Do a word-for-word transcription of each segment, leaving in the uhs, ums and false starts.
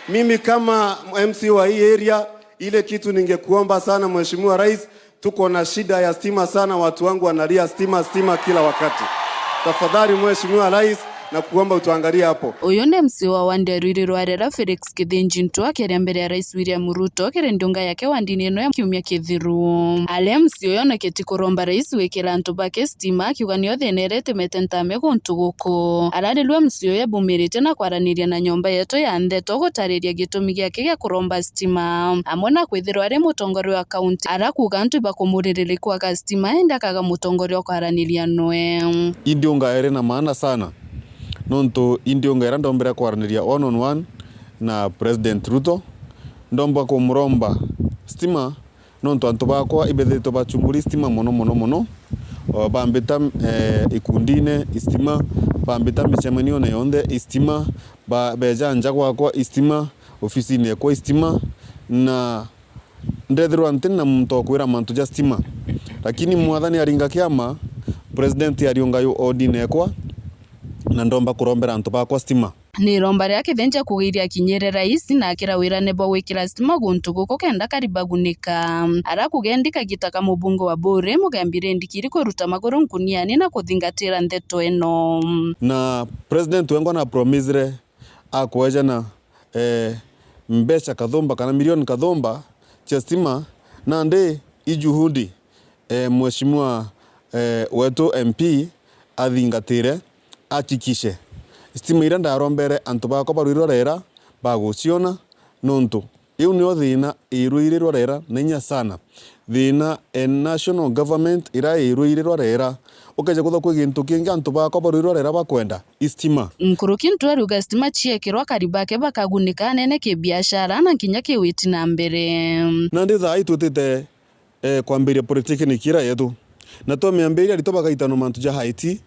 Mimi kama M C wa hii area, ile kitu ningekuomba sana Mheshimiwa Rais, tuko na shida ya stima sana, watu wangu wanalia stima, stima kila wakati. Tafadhali Mheshimiwa Rais, na kuomba utuangalie hapo. Uyu ni M C wa wandi ya Ruiri rwa Rera, Felix Kithinji Ntua, akiaria mbere ya Rais William Ruto kiri ndunga yake wandini ino ya kiumia kithiru. Aria M C uyu oneketi kuromba rais gwikira antu bake stima, akiuga nio thina iria itumite ntame guntu guku. Ararirua M C uyu abumirite na kwaraniria na nyomba yetu ya ndeto gutariria gitumi giake gia kuromba stima, amwe na kwithirwa ari mutongoria wa kaunti, arakuuga antu ibakumuririria kwaga stima, indi akaga mutongoria wa kwaraniria nwe. Indiunga iri na maana sana, nontu indiunga iria ndombere kwaraniria one on one na President Ruto, ndomba kumuromba stima, nontu antu bakwa ibethitwe bachunguri stima mono, mono, mono. O, bambita, eh, ikundine, istima, bambita micemanione yonthe, istima, ba-, beja nja gwakwa, istima, ofisine ekwa, istima, na ndethirwa nti na muntu wa kwira mantu ja stima. Lakini Mwathani aringa kiama, President ariunga yu odine ekwa, na ndomba kurombera antu bakwa stima. Ni iromba ria Kithinji akugiirie akinyire rais na akira wirane bwa gwikira stima guntu guku kenda kari bagunika. Arakuuga indi kagita ka mubunge wa Buuri, Mugambi Rendi kiri kwiruta maguru nkuniani na kuthingatira ndeto ino. Na President wengwa na promisire akwejana, eh, mbeca kathumba kana milioni kathumba cia stima, nandi i juhudi, eh, mheshimiwa, eh, wetu M P athingatire, achikishe stima iria ndarombere antu bakwa ba Ruiri rwa Rera baguciona, nontu iu nio thina i Ruiri rwa Rera na inya sana. Thina e national government iria i Ruiri rwa Rera. Ukeja kwithwa kwi gintu kingi antu bakwa ba Ruiri rwa Rera bakwenda, i stima. Nkuruki Ntua ariuga stima ciekirwa akari bake bakagunika anene kibiashara na nkinya kiwiti na mbere. Nandi thaa ii twitite, eh, kwambiria polytechnic iria yetu. Na twamiambiria aritwa bagaitanwa mantu ja I T,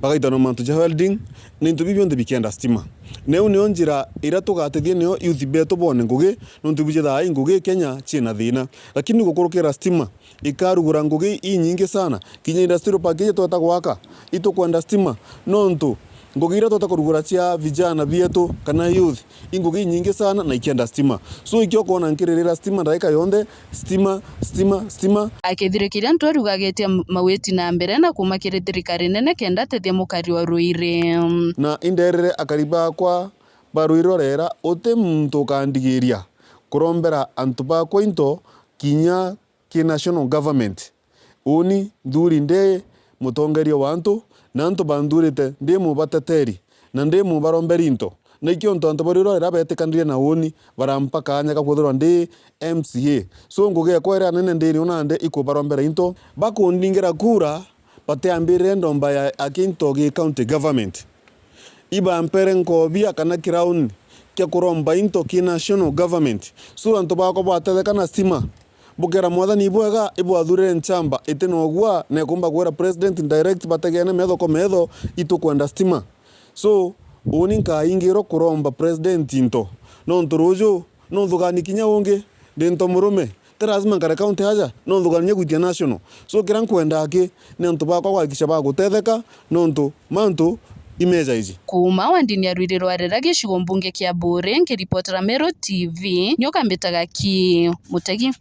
bagaitanwa mantu ja welding, na into biu bionthe bikienda stima. Na iu nio njira iria tugatethia nio youth betu bone ngugi, nontu bwiji thaa ii ngugi Kenya ciina thina. Lakini gukurukira stima ikarugura ngugi inyingi sana. Kinya industrial park iji tweta gwaka, itukwenda stima, nontu ngugi iria tweta kurugura cia vijana bietu kana youth, i ngugi inyingi sana na ikienda stima. So, ikio kwona nkiririra stima ndaika yonthe, stima, stima, stima. Akithirikiria Ntua ariuga agetia m-, mawiti na mbere na kuuma kiri thirikari nene kenda atethia mukari wa Ruiri. Na inderire akari bakwa ba Ruiri rwa Rera, uti muntu ukandigiria kurombera antu bakwa into kinya ki national government. Uuni nthuri ndi mutongeria wa antu, na antu banthurite ndi mubateteri, na ndi mubaromberi into. Na ikio ntu antu ba Ruiri rwa Rera betikanirie na uuni, barampa kaanya ga kwithirwa ndi M C A. So, ngugi ekwa iria nene ndiri o nandi ikubarombera into. Bakundingira kura, batiambirire ndomba ya, aki into gi county government. Ibampere nkobia kana kirauni kia kuromba into ki national government. So antu bakwa bwatetheka na stima. Bukera Mwathani ibwega, ibwathurire nchamba iti na ugwa, na ikumba kwira president direct bategene metho kwa metho, itukwenda stima. So, uuni nkaingirwa kuromba president into. Nontu ruju, no nthugani kinya ungi, ndi nto murume. Ti lazima nkare county aja, no nthugani nya gwitia national. So, kiria nkwenda aki, ni antu bakwa gwakikisha bagutetheka, nontu mantu imeja iji. Kuuma wandini ya Ruiri rwa Rera gicigo mbunge kia Buuri, nkiripotera Meru T V, nio kambitaga ki Mutegi.